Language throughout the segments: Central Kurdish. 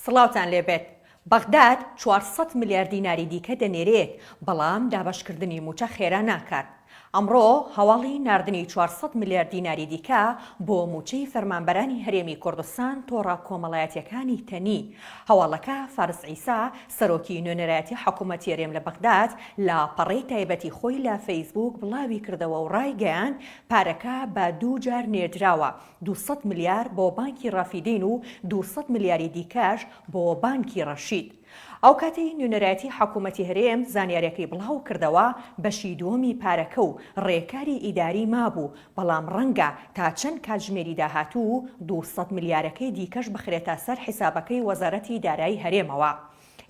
سڵاوتان لێبێت. بەغداد 400 ملیار دیناری دیکە دەنێرێت، بەڵام دابەشکردنی مووچە خێرا ناکات. ئەمڕۆ هەواڵی ناردنی 400 ملیار دیناری دیکە بۆ مووچەی فەرمانبەرانی هەرێمی کوردستان تۆڕە کۆمەڵایەتییەکانی تەنی. هەواڵەکە فارس عیسا، سەرۆکی نوێنەرایەتی حکومەتی هەرێم لە بەغداد لە پەڕەی تایبەتی خۆی لە فەیسبووک بڵاویکردەوە و ڕایگەیاند، پارەکە بە دوو جار نێردراوە، 200 ملیار بۆ بانکی ڕافیدەین و 200 ملیاری دیکەش بۆ بانکی ڕەشید. ئەوکاتەی نوێنەرایەتی حکومەتی هەرێم زانیاریەکەی بڵاوکردەوە، بەشی دووەمی پارەکە و ڕێکاری ئیداری مابوو، بەڵام ڕەنگە تا چەند کاتژمێری داهاتوو 200 ملیارەکەی دیکەش بخرێتە سەر حیسابەکەی وەزارەتی دارایی هەرێمەوە.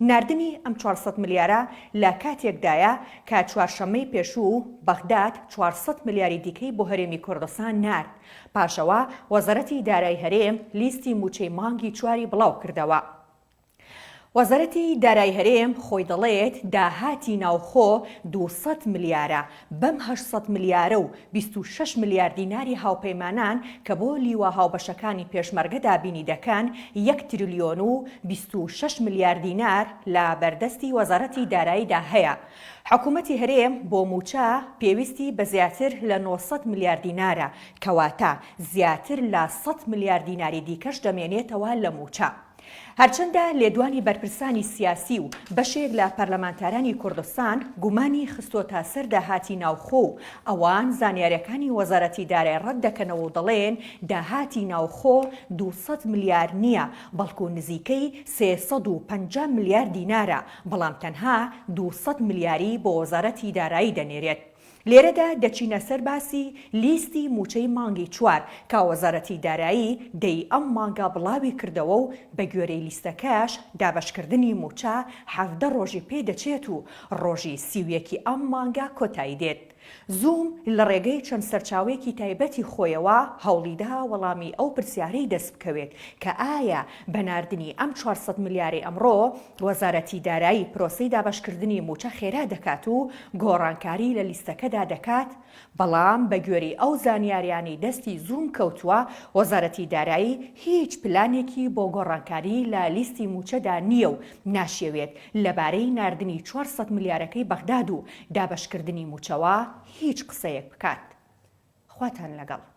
ناردنی ئەم 400 ملیارە لە کاتێکدایە کە چوارشەممەی پێشوو بەغداد 400 ملیاری دیکەی بۆ هەرێمی کوردستان نارد، پاشەوە وەزارەتی دارای هەرێم لیستی مووچەی مانگی چواری بڵاوکردەوە. وەزارەتی دارای هەرێم خۆی دەڵێت داهاتی ناوخۆ 200 ملیارە، بەم 800 ملیارە و 26 ملیار دیناری هاوپەیمانان کە بۆ لیوا هاوبەشەکانی پێشمەرگە دابینی دەکەن، یەک ترلیۆن و 26 ملیار دینار لە بەردەستی وەزارەتی داراییدا هەیە. حکومەتی هەرێم بۆ مووچە پێویستی بە زیاتر لە 900 ملیار دینارە، کەواتە زیاتر لە 100 ملیار دیناری دیکەش دەمێنێتەوە لە مووچە. هەرچەندە لێدوانی بەرپرسانی سیاسی و بەشێک لە پەرلەمانتارانی کوردستان گومانی خستۆتە سەر داهاتی ناوخۆ و ئەوان زانیاریەکانی وەزارەتی دارای ڕەت دەکەنەوە و دەڵێن داهاتی ناوخۆ 200 ملیار نییە بەڵکو نزیکەی 350 ملیار دینارە بەڵام تەنها 200 ملیاری بۆ وەزارەتی دارایی دەنێرێت. لێرەدا دەچینە سەر باسی لیستی مووچەی مانگی چوار کە وەزارەتی دارایی دەی ئەم مانگە بڵاوی کردەوە و بەگوێرەی لیستەکەش دابەشکردنی مووچە 17 ڕۆژی پێ دەچێت و ڕۆژی 31 ی ئەم مانگە کۆتایی دێت. زووم لە ڕێگەی چەند سەرچاوەیەکی تایبەتی خۆیەوە هەوڵیدا وەڵامی ئەو پرسیارەی دەست بکەوێت کە ئایا بە ناردنی ئەم 400 ملیارەی ئەمڕۆ وەزارەتی دارایی پرۆسەی دابەشکردنی مووچە خێرا دەکات و گۆڕانکاری لە لیستەکەدا دەکات، بەڵام بەگوێرەی ئەو زانیاریانەی دەستی زووم کەوتووە، وەزارەتی دارایی هیچ پلانێکی بۆ گۆڕانکاری لە لیستی مووچەدا نییە و ناشیەوێت لەبارەی ناردنی 400 ملیارەکەی بەغداد و دابەشکردنی مووچەوە هیچ قسەیەک بکات. خواتان لەگەڵ.